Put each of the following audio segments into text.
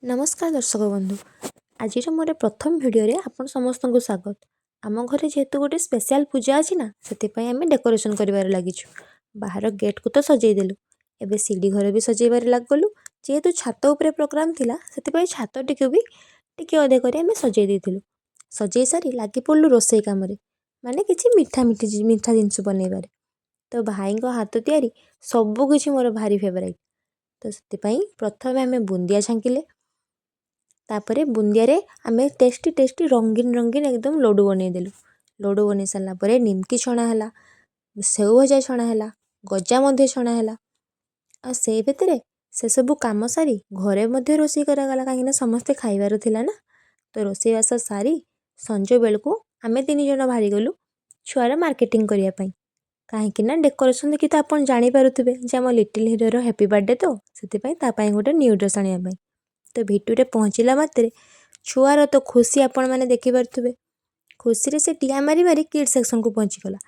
ନମସ୍କାର ଦର୍ଶକ ବନ୍ଧୁ, ଆଜିର ମୋର ପ୍ରଥମ ଭିଡ଼ିଓରେ ଆପଣ ସମସ୍ତଙ୍କୁ ସ୍ୱାଗତ। ଆମ ଘରେ ଯେହେତୁ ଗୋଟେ ସ୍ପେଶାଲ୍ ପୂଜା ଅଛି ନା, ସେଥିପାଇଁ ଆମେ ଡେକୋରେସନ୍ କରିବାରେ ଲାଗିଛୁ। ବାହାର ଗେଟ୍କୁ ତ ସଜେଇ ଦେଲୁ, ଏବେ ସିଢ଼ି ଘର ବି ସଜେଇବାରେ ଲାଗିଗଲୁ। ଯେହେତୁ ଛାତ ଉପରେ ପ୍ରୋଗ୍ରାମ୍ ଥିଲା, ସେଥିପାଇଁ ଛାତଟିକୁ ବି ଟିକେ ଅଧେ କରି ଆମେ ସଜେଇ ଦେଇଥିଲୁ। ସଜେଇ ସାରି ଲାଗି ପଡ଼ିଲୁ ରୋଷେଇ କାମରେ, ମାନେ କିଛି ମିଠା ମିଠି ମିଠା ଜିନିଷ ବନେଇବାରେ। ତ ଭାଇଙ୍କ ହାତ ତିଆରି ସବୁକିଛି ମୋର ଭାରି ଫେଭରାଇଟ୍। ତ ସେଥିପାଇଁ ପ୍ରଥମେ ଆମେ ବୁନ୍ଦିଆ ଛାଙ୍କିଲେ। ତାପରେ ବୁନ୍ଦିଆରେ ଆମେ ଟେଷ୍ଟି ଟେଷ୍ଟି ରଙ୍ଗୀନ ରଙ୍ଗୀନ ଏକଦମ ଲଡ଼ୁ ବନେଇଦେଲୁ। ଲଡ଼ୁ ବନେଇ ସାରିଲା ପରେ ନିମକି ଛଣା ହେଲା, ସେଉ ଭଜା ଛଣା ହେଲା, ଗଜା ମଧ୍ୟ ଛଣା ହେଲା। ଆଉ ସେଇ ଭିତରେ ସେସବୁ କାମ ସାରି ଘରେ ମଧ୍ୟ ରୋଷେଇ କରାଗଲା, କାହିଁକିନା ସମସ୍ତେ ଖାଇବାର ଥିଲା ନା। ତ ରୋଷେଇବାସ ସାରି ସଞ୍ଜ ବେଳକୁ ଆମେ ତିନି ଜଣ ବାହାରିଗଲୁ ଛୁଆର ମାର୍କେଟିଂ କରିବା ପାଇଁ, କାହିଁକି ନା ଡେକୋରେସନ୍ ଦେଖି ତ ଆପଣ ଜାଣିପାରୁଥିବେ ଯେ ଆମ ଲିଟିଲ୍ ହିରୋର ହ୍ୟାପି ବାର୍ଥଡ଼େ। ତ ସେଥିପାଇଁ ତା ପାଇଁ ଗୋଟେ ନ୍ୟୁ ଡ୍ରେସ୍ ଆଣିବା ପାଇଁ। ତ ଭିଟୁରେ ପହଞ୍ଚିଲା ମାତ୍ରେ ଛୁଆର ତ ଖୁସି ଆପଣମାନେ ଦେଖିପାରୁଥିବେ। ଖୁସିରେ ସେ ଡିଆଁ ମାରି ମାରି କିଡ଼୍ ସେକ୍ସନ୍କୁ ପହଞ୍ଚିଗଲା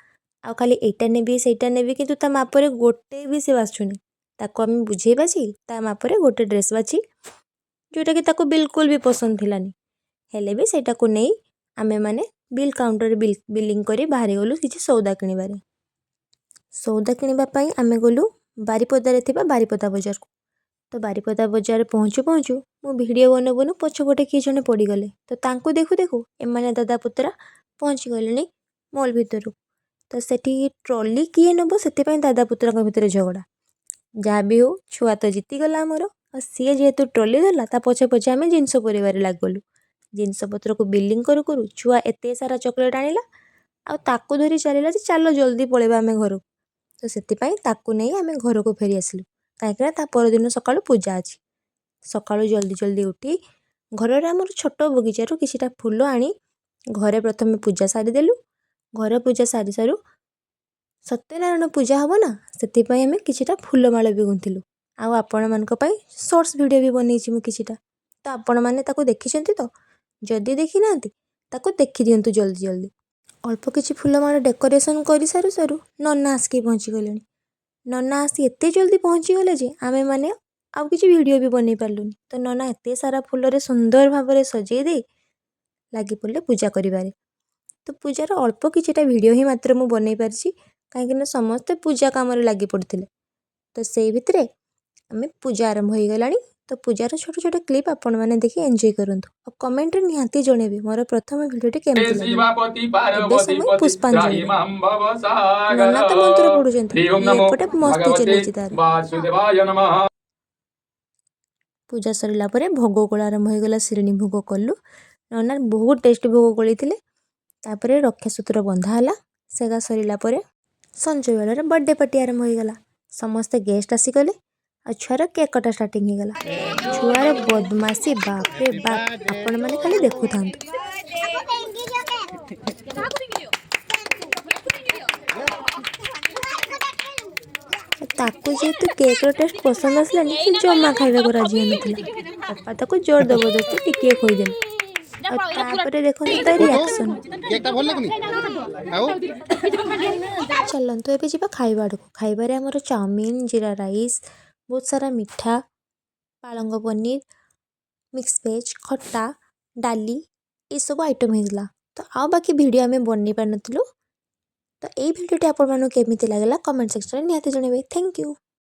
ଆଉ ଖାଲି ଏଇଟା ନେବି, ସେଇଟା ନେବି। କିନ୍ତୁ ତା ମାପରେ ଗୋଟେ ବି ସେ ବାଛୁନି। ତାକୁ ଆମେ ବୁଝେଇ ବାଝି ତା ମାପରେ ଗୋଟେ ଡ୍ରେସ୍ ବାଛି, ଯେଉଁଟାକି ତାକୁ ବିଲକୁଲ ବି ପସନ୍ଦ ଥିଲାନି, ହେଲେ ବି ସେଇଟାକୁ ନେଇ ଆମେମାନେ ବିଲ୍ କାଉଣ୍ଟରରେ ବିଲ୍ ବିଲିଂ କରି ବାହାରିଗଲୁ କିଛି ସଉଦା କିଣିବାରେ। ସଉଦା କିଣିବା ପାଇଁ ଆମେ ଗଲୁ ବାରିପଦାରେ ଥିବା ବାରିପଦା ବଜାରକୁ। ତ ବାରିପଦା ବଜାରରେ ପହଞ୍ଚୁ ପହଞ୍ଚୁ ମୁଁ ଭିଡ଼ିଓ ବନଉ ବନଉ ପଛପଟେ କିଏ ଜଣେ ପଡ଼ିଗଲେ। ତ ତାଙ୍କୁ ଦେଖୁ ଦେଖୁ ଏମାନେ ଦାଦା ପୁତୁରା ପହଞ୍ଚିଗଲେଣି ମଲ୍ ଭିତରକୁ। ତ ସେଠି ଟ୍ରଲି କିଏ ନେବ, ସେଥିପାଇଁ ଦାଦା ପୁତୁରାଙ୍କ ଭିତରେ ଝଗଡ଼ା। ଯାହା ବି ହଉ, ଛୁଆ ତ ଜିତିଗଲା ଆମର। ଆଉ ସିଏ ଯେହେତୁ ଟ୍ରଲି ଧରିଲା, ତା ପଛେ ପଛେ ଆମେ ଜିନିଷ ପୁରେଇବାରେ ଲାଗିଗଲୁ। ଜିନିଷପତ୍ରକୁ ବିଲିଂ କରୁ କରୁ ଛୁଆ ଏତେ ସାରା ଚକୋଲେଟ୍ ଆଣିଲା ଆଉ ତାକୁ ଧରି ଚାଲିଲା ଯେ ଚାଲ ଜଲ୍ଦି ପଳେଇବା ଆମେ ଘରକୁ। ତ ସେଥିପାଇଁ ତାକୁ ନେଇ ଆମେ ଘରକୁ ଫେରି ଆସିଲୁ, କାହିଁକିନା ତା ପରଦିନ ସକାଳୁ ପୂଜା ଅଛି। ସକାଳୁ ଜଲ୍ଦି ଜଲ୍ଦି ଉଠି ଘରର ଆମର ଛୋଟ ବଗିଚାରୁ କିଛିଟା ଫୁଲ ଆଣି ଘରେ ପ୍ରଥମେ ପୂଜା ସାରିଦେଲୁ। ଘର ପୂଜା ସାରି ସାରୁ ସତ୍ୟନାରାୟଣ ପୂଜା ହେବ ନା, ସେଥିପାଇଁ ଆମେ କିଛିଟା ଫୁଲମାଳ ବି ଗୁନ୍ଥିଲୁ। ଆଉ ଆପଣମାନଙ୍କ ପାଇଁ ସର୍ଟସ୍ ଭିଡ଼ିଓ ବି ବନେଇଛି ମୁଁ କିଛିଟା। ତ ଆପଣମାନେ ତାକୁ ଦେଖିଛନ୍ତି ତ? ଯଦି ଦେଖିନାହାନ୍ତି, ତାକୁ ଦେଖିଦିଅନ୍ତୁ ଜଲ୍ଦି ଜଲ୍ଦି। ଅଳ୍ପ କିଛି ଫୁଲମାଳ ଡେକୋରେସନ୍ କରିସାରୁ ସାରୁ ନନା ଆସିକି ପହଞ୍ଚିଗଲେଣି। ନନା ଆସି ଏତେ ଜଲ୍ଦି ପହଞ୍ଚିଗଲେ ଯେ ଆମେମାନେ ଆଉ କିଛି ଭିଡ଼ିଓ ବି ବନେଇ ପାରିଲୁନି। ତ ନନା ଏତେ ସାରା ଫୁଲରେ ସୁନ୍ଦର ଭାବରେ ସଜେଇ ଦେଇ ଲାଗି ପଡ଼ିଲେ ପୂଜା କରିବାରେ। ତ ପୂଜାର ଅଳ୍ପ କିଛିଟା ଭିଡ଼ିଓ ହିଁ ମାତ୍ର ମୁଁ ବନେଇ ପାରିଛି, କାହିଁକିନା ସମସ୍ତେ ପୂଜା କାମରେ ଲାଗି ପଡ଼ିଥିଲେ। ତ ସେଇ ଭିତରେ ଆମେ ପୂଜା ଆରମ୍ଭ ହେଇଗଲାଣି। ତ ପୂଜାର ଛୋଟ ଛୋଟ କ୍ଲିପ୍ ଆପଣମାନେ ଦେଖି ଏନ୍ଜୟ କରନ୍ତୁ ଆଉ କମେଣ୍ଟରେ ନିହାତି ଜଣେଇବେ ମୋର ପ୍ରଥମ ଭିଡ଼ିଓଟି କେମିତି ଲାଗିଲା। ଶିବପତି ଏବେ ପାର୍ବତୀ ସମୟ ପତି ପୁଷ୍ପାଞ୍ଜଳିର। ତ୍ରାହି ମାಂ ଭବ ସାଗର। ନନା ତ ମନ୍ତ୍ର ପଢୁଛନ୍ତି, ହରି ଓಂ ଇଏ ନମୋ ଏପଟେ ମସ୍ତି ଭଗବତେ ଚଲେଇଛି ତାର। ବାସୁଦେବାୟ ନମଃ। ପୂଜା ସରିଲା ପରେ ଭୋଗ ଗୋଳା ଆରମ୍ଭ ହେଇଗଲା। ଶିରିଣୀ ଭୋଗ କଲୁ। ନନା ବହୁତ ଟେଷ୍ଟି ଭୋଗ ଗୋଳେଇଥିଲେ। ତାପରେ ରକ୍ଷାସୂତ୍ର ବନ୍ଧା ହେଲା। ସେଗା ସରିଲା ପରେ ସଞ୍ଜ ବେଳରେ ବର୍ଥଡ଼େ ପାର୍ଟି ଆରମ୍ଭ ହେଇଗଲା। ସମସ୍ତେ ଗେଷ୍ଟ ଆସିଗଲେ ଆଉ ଛୁଆର କେକ୍ କଟା ଷ୍ଟାର୍ଟିଂ ହେଇଗଲା। ଛୁଆର ବଦମାସି, ବାପରେ ବାପ, ଆପଣମାନେ ଖାଲି ଦେଖୁଥାନ୍ତୁ। ତାକୁ ଯେହେତୁ କେକ୍ର ଟେଷ୍ଟ ପସନ୍ଦ ଆସିଲାନି, ସେ ଜମା ଖାଇବାକୁ ରାଜି ହେଉନଥିଲା। ବାପା ତାକୁ ଜୋର ଜବରଦସ୍ତି ଟିକିଏ ଖୋଇଦେଲେ ଆଉ ତାପରେ ଦେଖନ୍ତୁ ତା ରିଆକ୍ସନ୍। କେକ୍ଟା ଭଲ ଲାଗୁନି ଆଉ? ଚାଲନ୍ତୁ, ଏବେ ଯିବା ଖାଇବା ଆଡ଼କୁ। ଖାଇବାରେ ଆମର ଚାଉମିନ, ଜିରା ରାଇସ୍, ବହୁତ ସାରା ମିଠା, ପାଳଙ୍ଗ ପନିର, ମିକ୍ସ ଭେଜ୍, ଖଟା, ଡାଲି, ଏସବୁ ଆଇଟମ୍ ହେଇଥିଲା। ତ ଆଉ ବାକି ଭିଡ଼ିଓ ଆମେ ବନେଇ ପାରିନଥିଲୁ। ତ ଏଇ ଭିଡ଼ିଓଟି ଆପଣମାନଙ୍କୁ କେମିତି ଲାଗିଲା, କମେଣ୍ଟ ସେକ୍ସନରେ ନିହାତି ଜଣାଇବେ। Thank you.